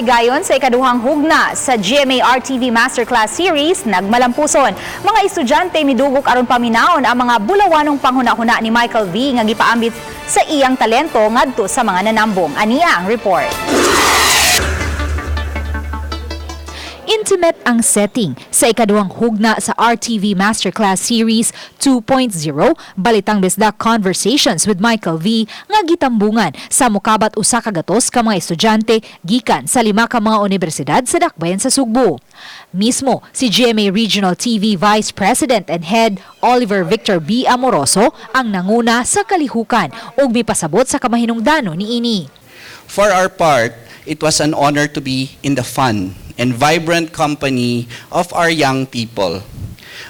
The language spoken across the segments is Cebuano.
Gipahigayon sa ikaduhang hugna sa GMA RTV Masterclass Series, Nagmalampuson. Mga estudyante midugok aron paminawon ang mga bulawanong panghuna-huna ni Michael V nga gipaambit sa iyang talento ngadto sa mga nanambong. Ania ang report. Intimate ang setting sa ikaduhang hugna sa RTV Masterclass Series 2.0, Balitang Bisdak Conversations with Michael V nga gitambungan sa mukabat 100 ka mga estudyante gikan sa lima ka mga unibersidad sa dakbayan sa Sugbo. Mismo si GMA Regional TV Vice President and Head Oliver Victor B. Amoroso ang nanguna sa kalihukan ug mipasabot sa kamahinungdanon niini. For our part, it was an honor to be in the fun and vibrant company of our young people.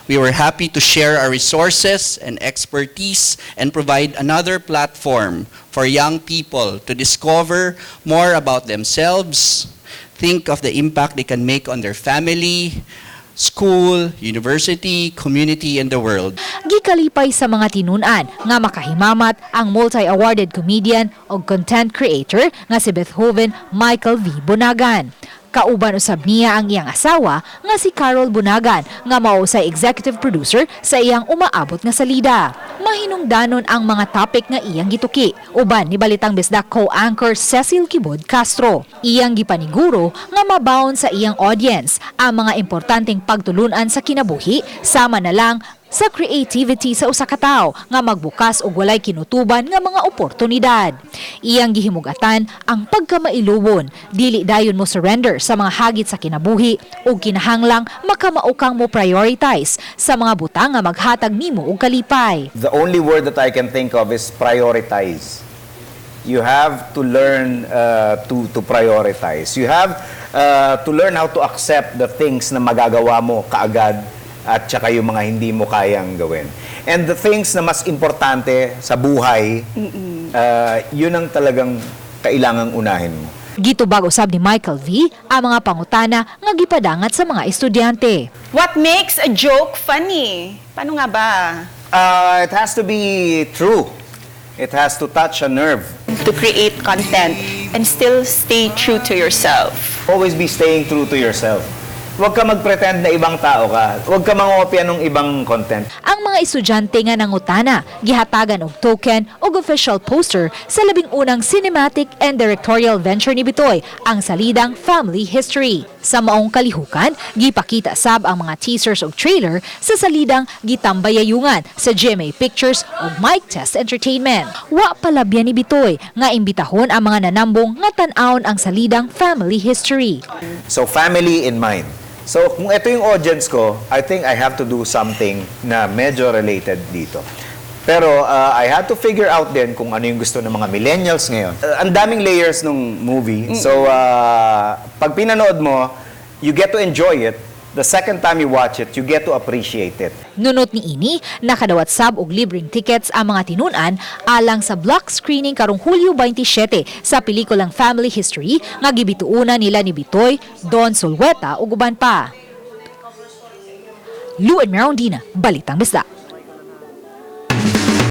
We were happy to share our resources and expertise and provide another platform for young people to discover more about themselves, think of the impact they can make on their family, school, university, community, and the world. Gikalipay sa mga tinun-an nga makahimamat ang multi-awarded comedian o content creator nga si Beethoven Michael V. Bunagan. Kauban usab niya ang iyang asawa nga si Carol Bunagan nga mao say executive producer sa iyang umaabot nga salida. Mahinungdanon ang mga topic nga iyang gituki uban ni Balitang Bisdak co-anchor Cecil Kibod Castro. Iyang gipaniguro nga mabaon sa iyang audience ang mga importanteng pagtulunan sa kinabuhi, sama na lang sa creativity sa usa ka tawo nga magbukas og walay kinutuban nga mga oportunidad. Iyang gihimugatan ang pagkamailuwon, dili dayon mo surrender sa mga hagit sa kinabuhi ug kinahanglang makamao kang mo prioritize sa mga butang nga maghatag nimo og kalipay. The only word that I can think of is prioritize. You have to learn to prioritize. You have to learn how to accept the things na magagawa mo kaagad at saka yung mga hindi mo kayang gawin. And the things na mas importante sa buhay, yun ang talagang kailangang unahin mo. Gitubag usab ni Michael V ang mga pangutana nga gipadangat sa mga estudyante. What makes a joke funny? Paano nga ba? It has to be true. It has to touch a nerve. To create content and still stay true to yourself. Always be staying true to yourself. Huwag ka mag-pretend na ibang tao ka. Huwag ka mangopya ng ibang content. Ang mga estudyante nga nangutana, gihatagan og token ug official poster sa 11ng cinematic and directorial venture ni Bitoy, ang salidang Family History. Sa maong kalihukan, gipakita sab ang mga teasers ug trailer sa salidang Gitambayayungan sa GMA Pictures ug Mike Test Entertainment. Wa palabya ni Bitoy nga imbitahon ang mga nanambong nga tan-awon ang salidang Family History. So, family in mind. So, kung ito yung audience ko, I think I have to do something na medyo related dito. Pero I had to figure out din kung ano yung gusto ng mga millennials ngayon. Ang daming layers nung movie. So, pag pinanood mo, you get to enjoy it. The second time you watch it, you get to appreciate it. Nunot niini, nakadawat sab og libreng tickets ang mga tinun-an alang sa block screening karong Hulyo 27 sa pelikulang Family History nga gibituuna nila ni Bitoy, Dawn Solweta ug uban pa. Lou and Merondina, Balitang Bisdak.